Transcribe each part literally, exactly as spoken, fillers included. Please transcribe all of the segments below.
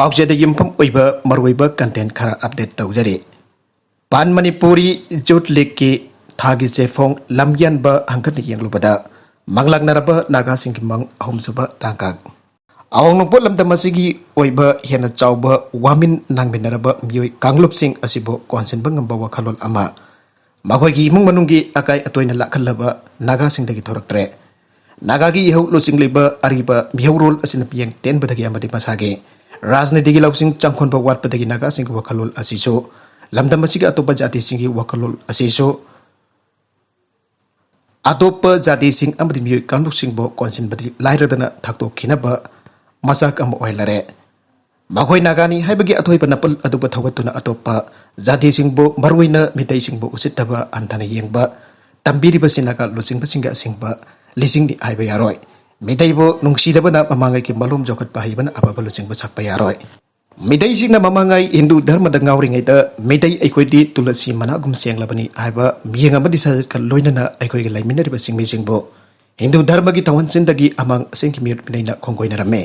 ꯑꯥꯎꯖꯦꯗ ꯌꯨꯝꯐꯝ ꯑꯣꯏꯕ ꯃꯔꯨꯑꯣꯏꯕ content ꯈꯔ update ꯇꯧꯖꯔꯤ꯫ Pan Manipuri Youth Leagueꯀꯤ ꯊꯥꯒꯤ ꯆꯦꯐꯣꯡ ꯂꯝꯌꯥꯟꯕ ꯍꯪꯒꯠꯅ ꯌꯦꯡꯂꯨꯕꯗ ꯃꯪꯂꯥꯛꯅꯔꯕ ꯅꯥꯒꯥꯁꯤꯡꯒꯤ ꯃꯪ ꯑꯍꯨꯝꯁꯨꯕ ꯇꯥꯡꯀꯛ꯫ ꯑꯋꯥꯡ ꯅꯣꯡꯄꯣꯛ ꯂꯝꯗꯝ ꯑꯁꯤꯒꯤ ꯑꯣꯏꯕ ꯍꯦꯟꯅ ꯆꯥꯎꯕ ꯋꯥꯃꯤꯟ ꯅꯥꯡꯃꯤꯟꯅꯔꯕ ꯃꯤꯑꯣꯏ ꯀꯥꯡꯂꯨꯞꯁꯤꯡ ꯑꯁꯤꯕꯨ ꯀꯣꯟꯁꯤꯟꯕ ꯉꯝꯕ ꯋꯥꯈꯜꯂꯣꯟ ꯑꯃ ꯃꯈꯣꯏꯒꯤ ꯏꯃꯨꯡ ꯃꯅꯨꯡꯒꯤ ꯑꯀꯥꯏ ꯑꯇꯣꯏꯅ ꯂꯥꯛꯍꯜꯂꯕ ꯅꯥꯒꯥꯁꯤꯡꯗꯒꯤ ꯊꯣꯔꯛꯇ꯭ꯔꯦ꯫ ꯅꯥꯒꯥꯒꯤ ꯏꯍꯧ ꯂꯨꯆꯤꯡꯂꯤꯕ ꯑꯔꯤꯕ ꯃꯤꯍꯧꯔꯣꯜ ꯑꯁꯤꯅ ꯃꯤꯠꯌꯦꯡ ꯇꯦꯟꯕꯗꯒꯤ ꯑꯃꯗꯤ ꯃꯁꯥꯒꯤ ꯔꯥꯖꯅꯤꯇꯤꯒꯤ ꯂꯧꯁꯤꯡ ꯆꯪꯈꯣꯟꯕ ꯋꯥꯠꯄꯗꯒꯤ ꯅꯥꯒꯥꯁꯤꯡꯒꯤ ꯋꯥꯈꯜꯂꯣꯟ ꯑꯁꯤꯁꯨ ꯂꯝꯗꯝ ꯑꯁꯤꯒꯤ ꯑꯇꯣꯞꯄ ꯖꯥꯇꯤꯁꯤꯡꯒꯤ ꯋꯥꯈꯜꯂꯣꯟ ꯑꯁꯤꯁꯨ ꯑꯇꯣꯞꯄ ꯖꯥꯇꯤꯁꯤꯡ ꯑꯃꯗꯤ ꯃꯤꯑꯣꯏ ꯀꯥꯡꯂꯨꯞꯁꯤꯡꯕꯨ ꯀꯣꯟꯁꯤꯟꯕꯗꯤ ꯂꯥꯏꯔꯗꯅ ꯊꯥꯛꯇꯣꯛꯈꯤꯅꯕ ꯃꯆꯥꯛ ꯑꯃ ꯑꯣꯏꯍꯜꯂꯔꯦ꯫ ꯃꯈꯣꯏ ꯅꯥꯒꯥꯅꯤ ꯍꯥꯏꯕꯒꯤ ꯑꯊꯣꯏꯕ ꯅꯥꯄꯜ ꯑꯗꯨꯕꯨ ꯊꯧꯒꯠꯇꯨꯅ ꯑꯇꯣꯞꯄ ꯖꯥꯇꯤꯁꯤꯡꯕꯨ, ꯃꯔꯨꯑꯣꯏꯅ ꯃꯤꯇꯩꯁꯤꯡꯕꯨ ꯎꯁꯤꯠꯇꯕ ꯍꯟꯊꯅ ꯌꯦꯡꯕ ꯇꯝꯕꯤꯔꯤꯕꯁꯤ ꯅꯥꯒꯥ ꯂꯨꯆꯤꯡꯕꯁꯤꯡꯒꯤ ꯑꯁꯦꯡꯕ ꯂꯤꯁꯤꯡꯅꯤ ꯍꯥꯏꯕ ꯌꯥꯔꯣꯏ꯫ ꯃꯤꯇꯩꯕꯨ ꯅꯨꯡꯁꯤꯗꯕꯅ ꯃꯃꯥꯡꯉꯩꯒꯤ ꯃꯂꯣꯝ ꯌꯣꯛꯈꯠꯄ ꯍꯩꯕꯅ ꯑꯐꯕ ꯂꯨꯆꯤꯡꯕ ꯁꯛꯄ ꯌꯥꯔꯣꯏ꯫ ꯃꯤꯇꯩꯁꯤꯡꯅ ꯃꯃꯥꯡꯉꯩ ꯍꯤꯟꯗꯨ ꯙꯔꯃꯗ ꯉꯥꯎꯔꯤꯉꯩꯗ ꯃꯤꯇꯩ ꯑꯩꯈꯣꯏꯗꯤ ꯇꯨꯂꯁꯤ ꯃꯅꯥꯒꯨꯝ ꯁꯦꯡꯂꯕꯅꯤ ꯍꯥꯏꯕ ꯃꯤꯠꯌꯦꯡ ꯑꯃꯗꯤ ꯁꯥꯖꯠꯀ ꯂꯣꯏꯅꯅ ꯑꯩꯈꯣꯏꯒꯤ ꯂꯩꯃꯤꯟꯅꯔꯤꯕ ꯆꯤꯡꯃꯤꯁꯤꯡꯕꯨ ꯍꯤꯟꯗꯨ ꯙꯔꯃꯒꯤ ꯊꯧꯍꯟꯁꯤꯟꯗꯒꯤ ꯑꯃꯥꯡ ꯑꯁꯦꯡꯒꯤ ꯃꯤꯑꯣꯠ ꯃꯤꯅꯩꯅ ꯈꯣꯡꯒꯣꯏꯅꯔꯝꯃꯤ꯫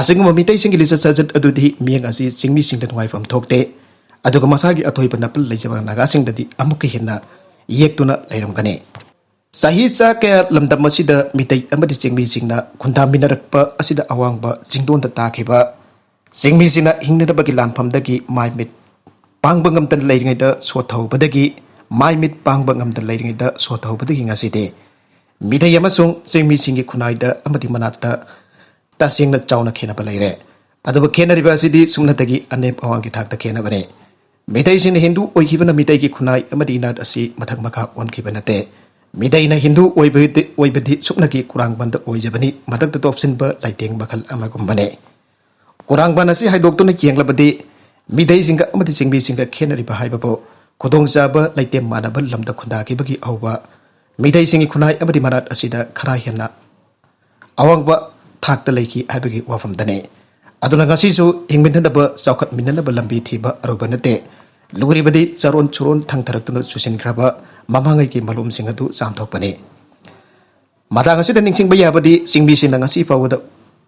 ꯑꯁꯤꯒꯨꯝꯕ ꯃꯤꯇꯩꯁꯤꯡꯒꯤ ꯂꯤꯆꯠ ꯁꯥꯖꯠ ꯑꯗꯨꯗꯤ ꯃꯤꯌꯦꯡ ꯑꯁꯤ ꯆꯤꯡꯃꯤꯁꯤꯡꯗ ꯅꯨꯡꯉꯥꯏꯐꯝ ꯊꯣꯛꯇꯦ꯫ ꯑꯗꯨꯒ ꯃꯁꯥꯒꯤ ꯑꯊꯣꯏꯕ ꯅꯥꯄꯜ ꯂꯩꯖꯕ ꯅꯥꯒꯥꯁꯤꯡꯗꯗꯤ ꯑꯃꯨꯛꯀ ꯍꯦꯟꯅ ꯌꯦꯛꯇꯨꯅ ꯂꯩꯔꯝꯒꯅꯤ꯫ ꯆꯍꯤ ꯆꯥ ꯀꯌꯥ ꯂꯝꯗꯝ ꯑꯁꯤꯗ ꯃꯤꯇꯩ ꯑꯃꯗꯤ ꯆꯤꯡꯃꯤꯁꯤꯡꯅ ꯈꯨꯟꯗꯥꯃꯤꯟꯅꯔꯛꯄ ꯑꯁꯤꯗ ꯑꯋꯥꯡꯕ ꯆꯤꯡꯗꯣꯟꯗ ꯇꯥꯈꯤꯕ ꯆꯤꯡꯃꯤꯁꯤꯡꯅ ꯍꯤꯡꯅꯅꯕꯒꯤ ꯂꯥꯟꯐꯝꯗꯒꯤ ꯃꯥꯏ ꯃꯤꯠ ꯄꯥꯡꯕ ꯉꯝꯗꯅ ꯂꯩꯔꯤꯉꯩꯗ ꯁꯣꯠꯊꯍꯧꯕꯗꯒꯤ, ꯃꯥꯏ ꯃꯤꯠ ꯄꯥꯡꯕ ꯉꯝꯗꯅ ꯂꯩꯔꯤꯉꯩꯗ ꯁꯣꯠꯊꯍꯧꯕꯗꯒꯤ ꯉꯁꯤꯗꯤ ꯃꯤꯇꯩ ꯑꯃꯁꯨꯡ ꯆꯤꯡꯃꯤꯁꯤꯡꯒꯤ ꯈꯨꯟꯅꯥꯏꯗ ꯑꯃꯗꯤ ꯃꯅꯥꯛꯇ ꯇꯁꯦꯡꯅ ꯆꯥꯎꯅ ꯈꯦꯠꯅꯕ ꯂꯩꯔꯦ꯫ ꯑꯗꯨꯕꯨ ꯈꯦꯠꯅꯔꯤꯕ ꯑꯁꯤꯗꯤ ꯁꯨꯞꯅꯇꯒꯤ ꯑꯅꯦꯝ ꯑꯋꯥꯡꯒꯤ ꯊꯥꯛꯇ ꯈꯦꯠꯅꯕꯅꯤ꯫ ꯃꯤꯇꯩꯁꯤꯡꯅ ꯍꯤꯟꯗꯨ ꯑꯣꯏꯈꯤꯕꯅ ꯃꯤꯇꯩꯒꯤ ꯈꯨꯟꯅꯥꯏ ꯑꯃꯗꯤ ꯏꯅꯥꯠ ꯑꯁꯤ ꯃꯊꯛ ꯃꯈꯥ ꯑꯣꯟꯈꯤꯕ ꯅꯠꯇꯦ꯫ ꯃꯤꯇꯩꯅ ꯍꯤꯟꯗꯨ ꯑꯣꯏꯕꯗꯤ, ꯑꯣꯏꯕꯗꯤ ꯁꯨꯞꯅꯒꯤ ꯀꯨꯔꯥꯡꯕꯟꯗ ꯑꯣꯏꯖꯕꯅꯤ, ꯃꯊꯛꯇ ꯇꯣꯞꯁꯤꯟꯕ ꯂꯩꯇꯦꯡ ꯃꯈꯜ ꯑꯃꯒꯨꯝꯕꯅꯤ꯫ ꯀꯨꯔꯥꯡꯕꯟ ꯑꯁꯤ ꯍꯥꯏꯗꯣꯛꯇꯨꯅ ꯌꯦꯡꯂꯕꯗꯤ ꯃꯤꯇꯩꯁꯤꯡꯒ ꯑꯃꯗꯤ ꯆꯤꯡꯃꯤꯁꯤꯡꯒ ꯈꯦꯠꯅꯔꯤꯕ ꯍꯥꯏꯕꯕꯨ ꯈꯨꯗꯣꯡꯆꯥꯕ ꯂꯩꯇꯦꯝ ꯃꯥꯟꯅꯕ ꯂꯝꯗ ꯈꯨꯟꯗꯥꯈꯤꯕꯒꯤ ꯑꯍꯧꯕ ꯃꯤꯇꯩꯁꯤꯡꯒꯤ ꯈꯨꯟꯅꯥꯏ ꯑꯃꯗꯤ ꯃꯅꯥꯠ ꯑꯁꯤꯗ ꯈꯔ ꯍꯦꯟꯅ ꯑꯋꯥꯡꯕ ꯊꯥꯛꯇ ꯂꯩꯈꯤ ꯍꯥꯏꯕꯒꯤ ꯋꯥꯐꯝꯗꯅꯤ꯫ ꯑꯗꯨꯅ ꯉꯁꯤꯁꯨ ꯍꯤꯡꯃꯤꯟꯅꯅꯕ, ꯆꯥꯎꯈꯠꯃꯤꯟꯅꯅꯕ ꯂꯝꯕꯤ ꯊꯤꯕ ꯑꯔꯨꯕ ꯅꯠꯇꯦ꯫ ꯂꯨꯔꯤꯕꯗꯤ ꯆꯔꯣꯟ ꯁꯨꯔꯣꯟ ꯊꯪꯊꯔꯛꯇꯨꯅ ꯆꯨꯁꯤꯟꯈ꯭ꯔꯕ ꯃꯃꯥꯡꯉꯩꯒꯤ ꯃꯂꯣꯝꯁꯤꯡ ꯑꯗꯨ ꯆꯥꯝꯊꯣꯛꯄꯅꯤ꯫ ꯃꯇꯥꯡ ꯑꯁꯤꯗ ꯅꯤꯡꯁꯤꯡꯕ ꯌꯥꯕꯗꯤ ꯆꯤꯡꯃꯤꯁꯤꯡꯅ ꯉꯁꯤ ꯐꯥꯎꯕꯗ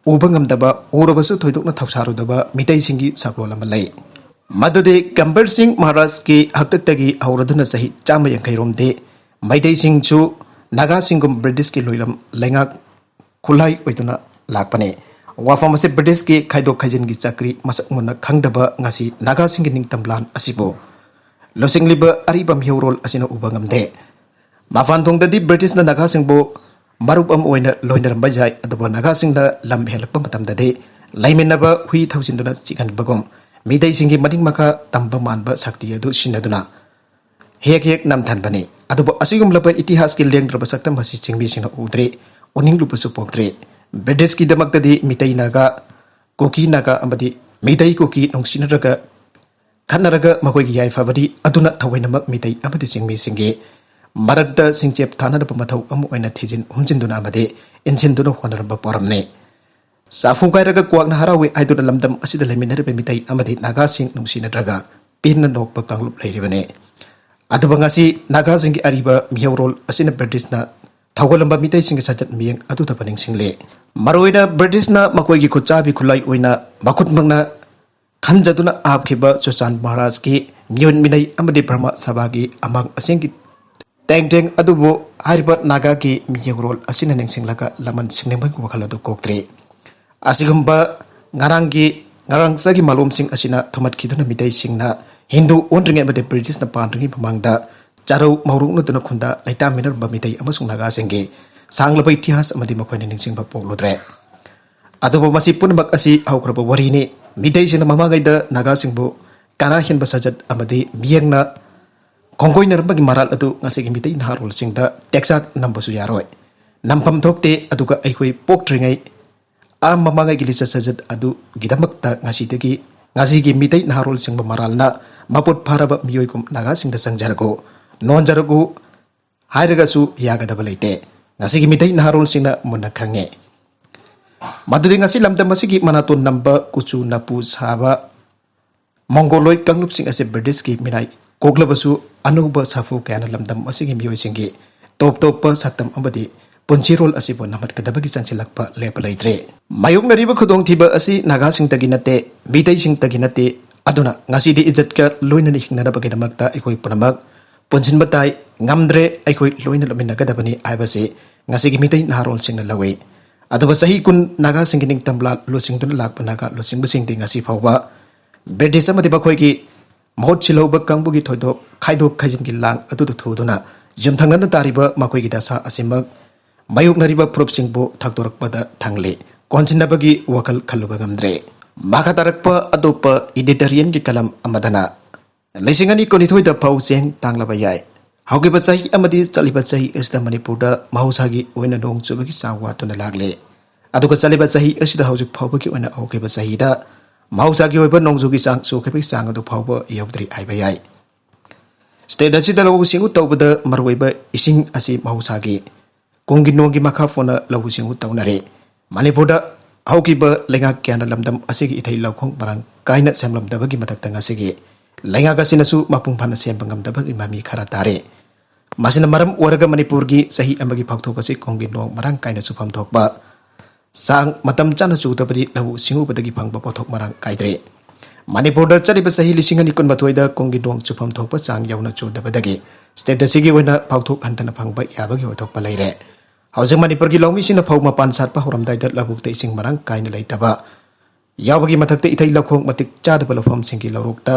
ꯎꯕ ꯉꯝꯗꯕ, ꯎꯔꯕꯁꯨ ꯊꯣꯏꯗꯣꯛꯅ ꯊꯧꯁꯥꯔꯨꯗꯕ ꯃꯤꯇꯩꯁꯤꯡꯒꯤ ꯁꯛꯂꯣꯟ ꯑꯃ ꯂꯩ꯫ ꯃꯗꯨꯗꯤ ꯒꯝꯚꯤꯔ ꯁꯤꯡ ꯃꯍꯥꯔꯥꯖꯀꯤ ꯍꯥꯛꯇꯛꯇꯒꯤ ꯍꯧꯔꯗꯨꯅ ꯆꯍꯤ ꯆꯥꯝꯃ ꯌꯥꯡꯈꯩ ꯔꯣꯝꯗꯤ ꯃꯩꯇꯩꯁꯤꯡꯁꯨ ꯅꯥꯒꯥꯁꯤꯡꯒꯨꯝ ꯕ꯭ꯔꯤꯇꯤꯁꯀꯤ ꯂꯣꯏꯂꯝ ꯂꯩꯉꯥꯛ ꯈꯨꯠꯂꯥꯏ ꯑꯣꯏꯗꯨꯅ ꯂꯥꯛꯄꯅꯤ꯫ ꯋꯥꯐꯝ ꯑꯁꯤ ꯕ꯭ꯔꯤꯇꯤꯁꯀꯤ ꯈꯥꯏꯗꯣꯛ ꯈꯥꯏꯖꯤꯟꯒꯤ ꯆꯀ꯭ꯔꯤ ꯃꯁꯛ ꯃꯨꯟꯅ ꯈꯪꯗꯕ ꯉꯁꯤ ꯅꯥꯒꯥꯁꯤꯡꯒꯤ ꯅꯤꯡꯇꯝ ꯂꯥꯟ ꯑꯁꯤꯕꯨ ꯂꯨꯆꯤꯡꯂꯤꯕ ꯑꯔꯤꯕ ꯃꯤꯍꯧꯔꯣꯜ ꯑꯁꯤꯅ ꯎꯕ ꯉꯝꯗꯦ꯫ ꯃꯄꯥꯟ ꯊꯣꯡꯗꯗꯤ ꯕ꯭ꯔꯤꯇꯤꯁꯅ ꯅꯥꯒꯥꯁꯤꯡꯕꯨ ꯃꯔꯨꯞ ꯑꯃ ꯑꯣꯏꯅ ꯂꯣꯏꯅꯔꯝꯕ ꯌꯥꯏ, ꯑꯗꯨꯕꯨ ꯅꯥꯒꯥꯁꯤꯡꯅ ꯂꯝ ꯍꯦꯜꯂꯛꯄ ꯃꯇꯝꯗꯗꯤ ꯂꯩꯃꯤꯟꯅꯕ ꯍꯨꯏ ꯊꯧꯖꯤꯟꯗꯨꯅ ꯆꯤꯛꯍꯟꯕꯒꯨꯝ ꯃꯤꯇꯩꯁꯤꯡꯒꯤ ꯃꯅꯤꯡ ꯃꯈꯥ ꯇꯝꯕ ꯃꯥꯟꯕ ꯁꯛꯇꯤ ꯑꯗꯨ ꯁꯤꯖꯤꯟꯅꯗꯨꯅ ꯍꯦꯛ ꯍꯦꯛ ꯅꯝꯊꯟꯕꯅꯤ꯫ ꯑꯗꯨꯕꯨ ꯑꯁꯤꯒꯨꯝꯂꯕ ꯏꯇꯤꯍꯥꯁꯀꯤ ꯂꯦꯡꯗ꯭ꯔꯕ ꯁꯛꯇꯝ ꯑꯁꯤ ꯆꯤꯡꯃꯤꯁꯤꯡꯅ ꯎꯗ꯭ꯔꯦ, ꯎꯅꯤꯡꯂꯨꯕꯁꯨ ꯄꯣꯛꯇ꯭ꯔꯦ꯫ ꯕ꯭ꯔꯤꯇꯤꯁꯀꯤꯗꯃꯛꯇꯗꯤ ꯃꯤꯇꯩ ꯅꯥꯒꯥ, ꯀꯨꯀꯤ ꯅꯥꯒꯥ ꯑꯃꯗꯤ ꯃꯤꯇꯩ ꯀꯨꯀꯤ ꯅꯨꯡꯁꯤꯅꯔꯒ ꯈꯠꯅꯔꯒ ꯃꯈꯣꯏꯒꯤ ꯌꯥꯏꯐꯕꯗꯤ ꯑꯗꯨꯅ ꯊꯑꯣꯏꯅꯃꯛ ꯃꯤꯇꯩ ꯑꯃꯗꯤ ꯆꯤꯡꯃꯤꯁꯤꯡꯒꯤ ꯃꯔꯛꯇ ꯁꯤꯡꯆꯦꯞ ꯊꯥꯅꯅꯕ ꯃꯊꯧ ꯑꯃ ꯑꯣꯏꯅ ꯊꯤꯖꯤꯟ ꯍꯨꯝꯖꯤꯟꯗꯨꯅ ꯑꯃꯗꯤ ꯏꯟꯁꯤꯟꯗꯨꯅ ꯍꯣꯠꯅꯔꯝꯕ ꯄꯣꯔꯝꯅꯤ꯫ ꯆꯥꯐꯨ ꯀꯥꯏꯔꯒ ꯀ꯭ꯋꯥꯛꯅ ꯍꯔꯥꯎꯏ ꯍꯥꯏꯗꯨꯅ ꯂꯝꯗꯝ ꯑꯁꯤꯗ ꯂꯩꯃꯤꯟꯅꯔꯤꯕ ꯃꯤꯇꯩ ꯑꯃꯗꯤ ꯅꯥꯒꯥꯁꯤꯡ ꯅꯨꯡꯁꯤꯅꯗ꯭ꯔꯒ ꯄꯦꯟꯅ ꯅꯣꯛꯄ ꯀꯥꯡꯂꯨꯞ ꯂꯩꯔꯤꯕꯅꯤ꯫ ꯑꯗꯨꯕꯨ ꯉꯁꯤ ꯅꯥꯒꯥꯁꯤꯡꯒꯤ ꯑꯔꯤꯕ ꯃꯤꯍꯧꯔꯣꯜ ꯑꯁꯤꯅ ꯕ꯭ꯔꯤꯇꯤꯁꯅ ꯊꯧꯒꯜꯂꯝꯕ ꯃꯤꯇꯩꯁꯤꯡꯒꯤ ꯆꯠꯆꯠ ꯃꯤꯌꯦꯡ ꯑꯗꯨꯗꯕ ꯅꯤꯡꯁꯤꯡꯂꯦ꯫ ꯃꯔꯨꯑꯣꯏꯅ ꯕ꯭ꯔꯤꯇꯤꯁꯅ ꯃꯈꯣꯏꯒꯤ ꯈꯨꯠꯆꯥꯕꯤ ꯈꯨꯠꯂꯥꯏ ꯑꯣꯏꯅ ꯃꯈꯨꯠꯃꯛꯅ ꯈꯟꯖꯗꯨꯅ ꯍꯥꯞꯈꯤꯕ ꯆꯨꯆꯥꯟ ꯃꯍꯥꯔꯥꯖꯀꯤ ꯃꯤꯑꯣꯠ ꯃꯤꯅꯩ ꯑꯃꯗꯤ ꯕ꯭ꯔꯍꯃ ꯁꯚꯥꯒꯤ ꯑꯃꯥꯡ ꯑꯁꯦꯡꯒꯤ ꯇꯦꯡ ꯇꯦꯡ ꯑꯗꯨꯕꯨ ꯍꯥꯏꯔꯤꯕ ꯅꯥꯒꯥꯒꯤ ꯃꯤꯌꯧꯔꯣꯜ ꯑꯁꯤꯅ ꯅꯤꯡꯁꯤꯡꯂꯒ ꯂꯃꯟ ꯁꯤꯡꯅꯤꯡꯕꯒꯤ ꯋꯥꯈꯜ ꯑꯗꯨ ꯀꯣꯛꯇ꯭ꯔꯤ꯫ ꯑꯁꯤꯒꯨꯝꯕ ꯉꯔꯥꯡꯒꯤ ꯉꯔꯥꯡ ꯆꯒꯤ ꯃꯥꯂꯣꯝꯁꯤꯡ ꯑꯁꯤꯅ ꯊꯨꯝꯍꯠꯈꯤꯗꯨꯅ ꯃꯤꯇꯩꯁꯤꯡꯅ ꯍꯤꯟꯗꯨ ꯑꯣꯟꯗ꯭ꯔꯤꯉꯩ ꯑꯃꯗꯤ ꯕ꯭ꯔꯤꯇꯤꯁꯅ ꯄꯥꯟꯗ꯭ꯔꯤꯉꯩ ꯃꯃꯥꯡꯗ ꯆꯥꯔꯧ ꯃꯧꯔꯨꯛꯅꯗꯨꯅ ꯈꯨꯟꯗ ꯂꯩꯇꯥꯃꯤꯟꯅꯔꯝꯕ ꯃꯤꯇꯩ ꯑꯃꯁꯨꯡ ꯅꯥꯒꯥꯁꯤꯡꯒꯤ ꯁꯥꯡꯂꯕ ꯏꯇꯤꯍꯥꯁ ꯑꯃꯗꯤ ꯃꯈꯣꯏꯅ ꯅꯤꯡꯁꯤꯡꯕ ꯄꯣꯛꯂꯨꯗ꯭ꯔꯦ꯫ ꯑꯗꯨꯕꯨ ꯃꯁꯤ ꯄꯨꯝꯅꯃꯛ ꯑꯁꯤ ꯍꯧꯈ꯭ꯔꯕ ꯋꯥꯔꯤꯅꯤ꯫ ꯃꯤꯇꯩꯁꯤꯡꯅ ꯃꯃꯥꯡꯉꯩꯗ ꯅꯥꯒꯥꯁꯤꯡꯕꯨ ꯀꯥꯅꯥ ꯍꯦꯟꯕ ꯁꯥꯖꯠ ꯑꯃꯗꯤ ꯃꯤꯌꯦꯡꯅ ꯈꯣꯡꯒꯣꯏꯅꯔꯝꯕꯒꯤ ꯃꯔꯥꯜ ꯑꯗꯨ ꯉꯁꯤꯒꯤ ꯃꯤꯇꯩ ꯅꯍꯥꯔꯣꯜꯁꯤꯡꯗ ꯇꯦꯛꯆꯥꯛ ꯅꯝꯕꯁꯨ ꯌꯥꯔꯣꯏ꯫ ꯅꯝꯐꯝ ꯊꯣꯛꯇꯦ꯫ ꯑꯗꯨꯒ ꯑꯩꯈꯣꯏ ꯄꯣꯛꯇ꯭ꯔꯤꯉꯩ ꯑꯥ ꯃꯃꯥꯡꯉꯩꯒꯤ ꯂꯤꯆꯠ ꯁꯥꯖꯠ ꯑꯗꯨꯒꯤꯗꯃꯛꯇ ꯉꯁꯤꯗꯒꯤ ꯉꯁꯤꯒꯤ ꯃꯤꯇꯩ ꯅꯍꯥꯔꯣꯜꯁꯤꯡꯕꯨ ꯃꯔꯥꯜꯅ ꯃꯄꯨꯠ ꯐꯥꯔꯕ ꯃꯤꯑꯣꯏꯒꯨꯝ ꯅꯥꯒꯥꯁꯤꯡꯗ ꯆꯪꯖꯔꯒꯨ, ꯅꯣꯟꯖꯔꯒꯨ ꯍꯥꯏꯔꯒꯁꯨ ꯌꯥꯒꯗꯕ ꯂꯩꯇꯦ꯫ ꯉꯁꯤꯒꯤ ꯃꯤꯇꯩ ꯅꯍꯥꯔꯣꯜꯁꯤꯡꯅ ꯃꯨꯟꯅ ꯈꯪꯉꯦ꯫ ꯃꯗꯨꯗꯤ ꯉꯁꯤ ꯂꯝꯗꯝ ꯑꯁꯤꯒꯤ ꯃꯅꯥꯇꯣꯟ ꯅꯝꯕ, ꯀꯨꯆꯨ ꯅꯥꯄꯨ ꯁꯥꯕ ꯃꯣꯡꯒꯣꯂꯣꯏꯗ ꯀꯥꯡꯂꯨꯞꯁꯤꯡ ꯑꯁꯤ ꯕ꯭ꯔꯤꯇꯤꯁꯀꯤ ꯃꯤꯅꯥꯏ ꯀꯣꯛꯂꯕꯁꯨ, ꯑꯅꯧꯕ ꯁꯥꯐꯨ ꯀꯌꯥꯅ ꯂꯝꯗꯝ ꯑꯁꯤꯒꯤ ꯃꯤꯑꯣꯏꯁꯤꯡꯒꯤ ꯇꯣꯞ ꯇꯣꯞꯄ ꯁꯛꯇꯝ ꯑꯃꯗꯤ ꯄꯨꯟꯁꯤꯔꯣꯜ ꯑꯁꯤꯕꯨ ꯅꯝꯍꯠꯀꯗꯕꯒꯤ ꯆꯪꯁꯤꯜꯂꯛꯄ ꯂꯦꯞꯄ ꯂꯩꯇ꯭ꯔꯦ꯫ ꯃꯥꯌꯣꯛꯅꯔꯤꯕ ꯈꯨꯗꯣꯡꯊꯤꯕ ꯑꯁꯤ ꯅꯥꯒꯥꯁꯤꯡꯇꯒꯤ ꯅꯠꯇꯦ, ꯃꯤꯇꯩꯁꯤꯡꯇꯒꯤ ꯅꯠꯇꯦ꯫ ꯑꯗꯨꯅ ꯉꯁꯤꯗꯤ ꯏꯖꯠꯀ ꯂꯣꯏꯅꯅ ꯍꯤꯡꯅꯅꯕꯒꯤꯗꯃꯛꯇ ꯑꯩꯈꯣꯏ ꯄꯨꯝꯅꯃꯛ ꯄꯨꯟꯁꯤꯟꯕ ꯇꯥꯏ꯫ ꯉꯝꯗ꯭ꯔꯦ, ꯑꯩꯈꯣꯏ ꯂꯣꯏꯅ ꯂꯨꯞꯃꯤꯟꯅꯒꯗꯕꯅꯤ ꯍꯥꯏꯕꯁꯤ ꯉꯁꯤꯒꯤ ꯃꯤꯇꯩ ꯅꯍꯥꯔꯣꯜꯁꯤꯡꯅ ꯂꯧꯏ꯫ ꯑꯗꯨꯒ ꯆꯍꯤ ꯀꯨꯟ ꯅꯥꯒꯥꯁꯤꯡꯒꯤ ꯅꯤꯡꯇꯝ ꯂꯥꯟ ꯂꯨꯆꯤꯡꯗꯨꯅ ꯂꯥꯛꯄ ꯅꯥꯒꯥ ꯂꯨꯆꯤꯡꯕꯁꯤꯡꯗꯤ ꯉꯁꯤ ꯐꯥꯎꯕ ꯕ꯭ꯔꯤꯇꯤꯁ ꯑꯃꯗꯤ ꯃꯈꯣꯏꯒꯤ ꯃꯍꯨꯠ ꯁꯤꯜꯍꯧꯕ ꯀꯥꯡꯕꯨꯒꯤ ꯊꯣꯏꯗꯣꯛ ꯈꯥꯏꯗꯣꯛ ꯈꯥꯏꯖꯤꯟꯒꯤ ꯂꯥꯡ ꯑꯗꯨꯗ ꯊꯨꯗꯨꯅ ꯌꯨꯝꯊꯪꯅꯅ ꯇꯥꯔꯤꯕ ꯃꯈꯣꯏꯒꯤ ꯗꯁꯥ ꯑꯁꯤꯃꯛ ꯃꯥꯌꯣꯛꯅꯔꯤꯕ ꯐꯨꯔꯨꯞꯁꯤꯡꯕꯨ ꯊꯛꯇꯣꯔꯛꯄꯗ ꯊꯪꯂꯤ꯫ ꯀꯣꯟꯁꯤꯟꯅꯕꯒꯤ ꯋꯥꯈꯜ ꯈꯜꯂꯨꯕ ꯉꯝꯗ꯭ꯔꯦ꯫ ꯃꯈꯥ ꯇꯥꯔꯛꯄ ꯑꯇꯣꯞꯄ editorialꯒꯤ ꯀꯂꯝ ꯑꯃꯗꯅ ꯂꯤꯁꯤꯡ ꯑꯅꯤ ꯀꯨꯟꯅꯤꯊꯣꯏꯗ ꯐꯧ ꯆꯦꯡ ꯇꯥꯡꯂꯕ ꯌꯥꯏ꯫ ꯍꯧꯈꯤꯕ ꯆꯍꯤ ꯑꯃꯗꯤ ꯆꯠꯂꯤꯕ ꯆꯍꯤ ꯑꯁꯤꯗ ꯃꯅꯤꯄꯨꯔꯗ ꯃꯍꯧꯁꯥꯒꯤ ꯑꯣꯏꯅ ꯅꯣꯡ ꯆꯨꯕꯒꯤ ꯆꯥꯡ ꯋꯥꯠꯇꯨꯅ ꯂꯥꯛꯂꯦ꯫ ꯑꯗꯨꯒ ꯆꯠꯂꯤꯕ ꯆꯍꯤ ꯑꯁꯤꯗ ꯍꯧꯖꯤꯛ ꯐꯥꯎꯕꯒꯤ ꯑꯣꯏꯅ ꯍꯧꯈꯤꯕ ꯆꯍꯤꯗ ꯃꯍꯧꯁꯥꯒꯤ ꯑꯣꯏꯕ ꯅꯣꯡꯖꯨꯒꯤ ꯆꯥꯡ ꯆꯨꯈꯤꯕꯒꯤ ꯆꯥꯡ ꯑꯗꯨ ꯐꯥꯎꯕ ꯌꯧꯗ꯭ꯔꯤ ꯍꯥꯏꯕ ꯌꯥꯏ꯫ State ꯑꯁꯤꯗ ꯂꯧꯎ ꯁꯤꯡꯎ ꯇꯧꯕꯗ ꯃꯔꯨꯑꯣꯏꯕ ꯏꯁꯤꯡ ꯑꯁꯤ ꯃꯍꯧꯁꯥꯒꯤ ꯀꯨꯝꯒꯤ ꯅꯣꯡꯒꯤ ꯃꯈꯥ ꯄꯣꯟꯅ ꯂꯧꯎ ꯁꯤꯡꯎ ꯇꯧꯅꯔꯤ꯫ ꯃꯅꯤꯄꯨꯔꯗ ꯍꯧꯈꯤꯕ ꯂꯩꯉꯥꯛ ꯀꯌꯥꯅ ꯂꯝꯗꯝ ꯑꯁꯤꯒꯤ ꯏꯊꯩ ꯂꯧꯈꯣꯡ ꯃꯔꯥꯡ ꯀꯥꯏꯅ ꯁꯦꯝꯂꯝꯗꯕꯒꯤ ꯃꯊꯛꯇ ꯉꯁꯤꯒꯤ ꯂꯩꯉꯥꯛ ꯑꯁꯤꯅꯁꯨ ꯃꯄꯨꯡ ꯐꯥꯅ ꯁꯦꯝꯕ ꯉꯝꯗꯕꯒꯤ ꯃꯃꯤ ꯈꯔ ꯇꯥꯔꯦ꯫ ꯃꯁꯤꯅ ꯃꯔꯝ ꯑꯣꯏꯔꯒ ꯃꯅꯤꯄꯨꯔꯒꯤ ꯆꯍꯤ ꯑꯃꯒꯤ ꯐꯥꯎꯊꯣꯛ ꯑꯁꯤ ꯀꯨꯝꯒꯤ ꯅꯣꯡ ꯃꯔꯥꯡ ꯀꯥꯏꯅ ꯆꯨꯐꯝ ꯊꯣꯛꯄ ꯆꯥꯡ ꯃꯇꯝ ꯆꯥꯅ ꯆꯨꯗ꯭ꯔꯕꯗꯤ ꯂꯧꯎ ꯁꯤꯡꯎꯕꯗꯒꯤ ꯐꯪꯕ ꯄꯣꯠꯊꯣꯛ ꯃꯔꯥꯡ ꯀꯥꯏꯗ꯭ꯔꯦ꯫ ꯃꯅꯤꯄꯨꯔꯗ ꯆꯠꯂꯤꯕ ꯆꯍꯤ ꯂꯤꯁꯤꯡ ꯑꯅꯤ ꯀꯨꯟꯃꯥꯊꯣꯏꯗ ꯀꯨꯝꯒꯤ ꯅꯣꯡ ꯆꯨꯐꯝ ꯊꯣꯛꯄ ꯆꯥꯡ ꯌꯧꯅ ꯆꯨꯗꯕꯗꯒꯤ state ꯑꯁꯤꯒꯤ ꯑꯣꯏꯅ ꯄꯥꯎꯊꯣꯛ ꯍꯟꯊꯅ ꯐꯪꯕ ꯌꯥꯕꯒꯤ ꯑꯣꯏꯊꯣꯛꯄ ꯂꯩꯔꯦ꯫ ꯍꯧꯖꯤꯛ ꯃꯅꯤꯄꯨꯔꯒꯤ ꯂꯧꯃꯤꯁꯤꯡꯅ ꯐꯧ ꯃꯄꯥꯟ ꯁꯥꯠꯄ ꯍꯧꯔꯝꯗꯥꯏꯗ ꯂꯧꯕꯨꯛꯇ ꯏꯁꯤꯡ ꯃꯔꯥꯡ ꯀꯥꯏꯅ ꯂꯩꯇꯕ ꯌꯥꯎꯕꯒꯤ ꯃꯊꯛꯇ ꯏꯊꯩ ꯂꯧꯈꯣꯡ ꯃꯇꯤꯛ ꯆꯥꯗꯕ ꯂꯧꯐꯝꯁꯤꯡꯒꯤ ꯂꯧꯔꯣꯛꯇ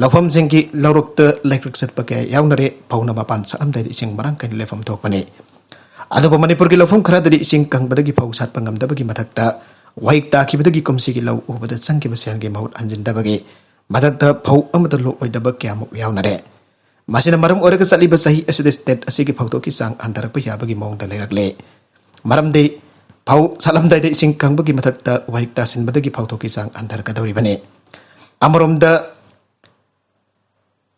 ꯂꯧꯐꯝꯁꯤꯡꯒꯤ ꯂꯧꯔꯣꯛꯇ ꯂꯩꯀ꯭ꯔꯛ ꯆꯠꯄ ꯀꯌꯥ ꯌꯥꯎꯅꯔꯦ꯫ ꯐꯧꯅ ꯃꯄꯥꯟ ꯁꯥꯠꯂꯝꯗꯥꯏꯗ ꯏꯁꯤꯡ ꯃꯔꯥꯡ ꯀꯥꯏꯅ ꯂꯩꯐꯝ ꯊꯣꯛꯄꯅꯤ꯫ ꯑꯗꯨꯕꯨ ꯃꯅꯤꯄꯨꯔꯒꯤ ꯂꯧꯐꯝ ꯈꯔꯗꯗꯤ ꯏꯁꯤꯡ ꯀꯪꯕꯗꯒꯤ ꯐꯧ ꯁꯥꯠꯄ ꯉꯝꯗꯕꯒꯤ ꯃꯊꯛꯇ ꯋꯥꯍꯤꯛ ꯇꯥꯈꯤꯕꯗꯒꯤ ꯀꯨꯝꯁꯤꯒꯤ ꯂꯧ ꯎꯕꯗ ꯆꯪꯈꯤꯕ ꯁꯦꯜꯒꯤ ꯃꯍꯨꯠ ꯍꯟꯖꯤꯟꯗꯕꯒꯤ ꯃꯊꯛꯇ ꯐꯧ ꯑꯃꯠꯇ ꯂꯣꯛꯑꯣꯏꯗꯕ ꯀꯌꯥꯃꯨꯛ ꯌꯥꯎꯅꯔꯦ꯫ ꯃꯁꯤꯅ ꯃꯔꯝ ꯑꯣꯏꯔꯒ ꯆꯠꯂꯤꯕ ꯆꯍꯤ ꯑꯁꯤꯗ state ꯑꯁꯤꯒꯤ ꯐꯧꯊꯣꯛꯀꯤ ꯆꯥꯡ ꯍꯟꯊꯔꯛꯄ ꯌꯥꯕꯒꯤ ꯃꯑꯣꯡꯗ ꯂꯩꯔꯛꯂꯦ꯫ ꯃꯔꯝꯗꯤ ꯐꯧ ꯁꯥꯠꯂꯝꯗꯥꯏꯗ ꯏꯁꯤꯡ ꯀꯪꯕꯒꯤ ꯃꯊꯛꯇ ꯋꯥꯍꯤꯛ ꯇꯥꯁꯤꯟꯕꯗꯒꯤ ꯐꯧꯊꯣꯛꯀꯤ ꯆꯥꯡ ꯍꯟꯊꯔꯛꯀꯗꯧꯔꯤꯕꯅꯤ꯫ ꯑꯃꯔꯣꯝꯗ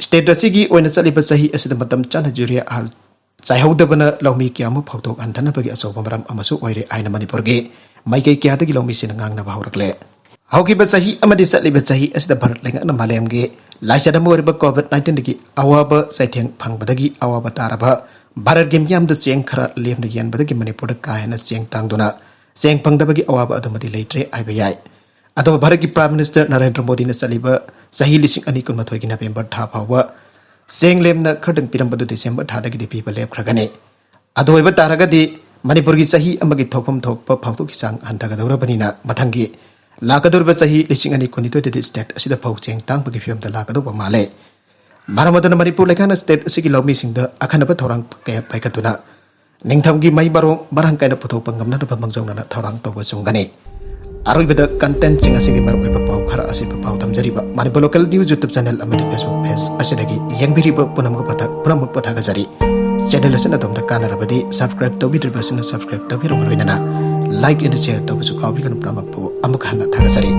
state ꯑꯁꯤꯒꯤ ꯑꯣꯏꯅ ꯆꯠꯂꯤꯕ ꯆꯍꯤ ꯑꯁꯤꯗ ꯃꯇꯝ ꯆꯥꯅ ꯌꯨꯔꯤꯌꯥ ꯍꯥꯔ ꯆꯥꯏꯍꯧꯗꯕꯅ ꯂꯧꯃꯤ ꯀꯌꯥ ꯑꯃ ꯐꯧꯊꯣꯛ ꯍꯟꯊꯅꯕꯒꯤ ꯑꯆꯧꯕ ꯃꯔꯝ ꯑꯃꯁꯨ ꯑꯣꯏꯔꯦ ꯍꯥꯏꯅ ꯃꯅꯤꯄꯨꯔꯒꯤ ꯃꯥꯏꯀꯩ ꯀꯌꯥꯗꯒꯤ ꯂꯧꯃꯤꯁꯤꯡꯅ ꯉꯥꯡꯅꯕ ꯍꯧꯔꯛꯂꯦ꯫ ꯍꯧꯈꯤꯕ ꯆꯍꯤ ꯑꯃꯗꯤ ꯆꯠꯂꯤꯕ ꯆꯍꯤ ꯑꯁꯤꯗ ꯚꯥꯔꯠ ꯂꯩꯉꯥꯛꯅ ꯃꯥꯂꯦꯝꯒꯤ ꯂꯥꯏꯆꯠ ꯑꯃ ꯑꯣꯏꯔꯤꯕ COVID nineteenꯗꯒꯤ ꯑꯋꯥꯕ ꯆꯩꯊꯦꯡ ꯐꯪꯕꯗꯒꯤ ꯑꯋꯥꯕ ꯇꯥꯔꯕ ꯚꯥꯔꯠꯀꯤ ꯃꯤꯌꯥꯝꯗ ꯆꯦꯡ ꯈꯔ ꯂꯦꯝꯅ ꯌꯦꯟꯕꯗꯒꯤ ꯃꯅꯤꯄꯨꯔꯗ ꯀꯥ ꯍꯦꯟꯅ ꯆꯦꯡ ꯇꯥꯡꯗꯨꯅ ꯆꯦꯡ ꯐꯪꯗꯕꯒꯤ ꯑꯋꯥꯕ ꯑꯗꯨꯃꯗꯤ ꯂꯩꯇ꯭ꯔꯦ ꯍꯥꯏꯕ ꯌꯥꯏ꯫ ꯑꯗꯨꯕꯨ ꯚꯥꯔꯠꯀꯤ Prime Minister ꯅꯔꯦꯟꯗ꯭ꯔ ꯃꯣꯗꯤꯅ ꯆꯠꯂꯤꯕ ꯆꯍꯤ ꯂꯤꯁꯤꯡ ꯑꯅꯤ ꯀꯨꯟꯃꯥꯊꯣꯏꯒꯤ November ꯊꯥ ꯐꯥꯎꯕ ꯆꯦꯡ ꯂꯦꯝꯅ ꯈꯔꯗꯪ ꯄꯤꯔꯝꯕꯗꯨ December ꯊꯥꯗꯒꯤꯗꯤ ꯄꯤꯕ ꯂꯦꯞꯈ꯭ꯔꯒꯅꯤ꯫ ꯑꯗꯨ ꯑꯣꯏꯕ ꯇꯥꯔꯒꯗꯤ ꯃꯅꯤꯄꯨꯔꯒꯤ ꯆꯍꯤ ꯑꯃꯒꯤ ꯊꯣꯛꯐꯝ ꯊꯣꯛꯄ ꯐꯥꯎꯗꯣꯛꯀꯤ ꯆꯥꯡ ꯍꯟꯊꯒꯗꯧꯔꯕꯅꯤꯅ ꯃꯊꯪꯒꯤ ꯂꯥꯛꯀꯗꯧꯔꯤꯕ ꯆꯍꯤ ꯂꯤꯁꯤꯡ ꯑꯅꯤ ꯀꯨꯟꯅꯤꯊꯣꯏꯗꯗꯤ state ꯑꯁꯤꯗ ꯐꯧ ꯆꯦꯡ ꯇꯥꯡꯕꯒꯤ ꯐꯤꯕꯝꯗ ꯂꯥꯛꯀꯗꯧꯕ ꯃꯥꯜꯂꯦ꯫ ꯃꯔꯝ ꯑꯗꯨꯅ ꯃꯅꯤꯄꯨꯔ ꯂꯩꯉꯥꯛꯅ state ꯑꯁꯤꯒꯤ ꯂꯧꯃꯤꯁꯤꯡꯗ ꯑꯈꯟꯅꯕ ꯊꯧꯔꯥꯡ ꯀꯌꯥ ꯄꯥꯏꯈꯠꯇꯨꯅ ꯅꯤꯡꯊꯝꯒꯤ ꯃꯍꯩ ꯃꯔꯣꯡ ꯃꯔꯥꯡ ꯀꯥꯏꯅ ꯄꯨꯊꯣꯛꯄ ꯉꯝꯅꯅꯕ ꯃꯥꯡꯖꯧꯅꯅ ꯊꯧꯔꯥꯡ ꯇꯧꯕ ꯆꯨꯝꯒꯅꯤ꯫ ꯑꯔꯣꯏꯕꯗ content ꯁꯤꯡ ꯑꯁꯤꯒꯤ ꯃꯔꯨꯑꯣꯏꯕ ꯄꯥꯎ ꯈꯔ ꯑꯁꯤꯕ ꯄꯥꯎ ꯊꯝꯖꯔꯤꯕ Manipur Local News YouTube channel ꯑꯃꯗꯤ Facebook page ꯑꯁꯤꯗꯒꯤ ꯌꯦꯡꯕꯤꯔꯤꯕ ꯄꯨꯝꯅꯃꯛ ꯄꯊ-, ꯄꯨꯝꯅꯃꯛꯄꯨ ꯊꯥꯒꯠꯆꯔꯤ꯫ Channel ꯑꯁꯤꯅ ꯑꯗꯣꯝꯗ ꯀꯥꯟꯅꯔꯕꯗꯤ subscribe ꯇꯧꯕꯤꯗ꯭ꯔꯤꯕꯁꯤꯅ subscribe ꯇꯧꯕꯤꯔꯝꯕ ꯂꯣꯏꯅꯅ like and share ꯇꯧꯕꯁꯨ ꯀꯥꯎꯕꯤꯒꯅꯨ꯫ ꯄꯨꯝꯅꯃꯛꯄꯨ ꯑꯃꯨꯛ ꯍꯟꯅ ꯊꯥꯒꯠꯆꯔꯤ꯫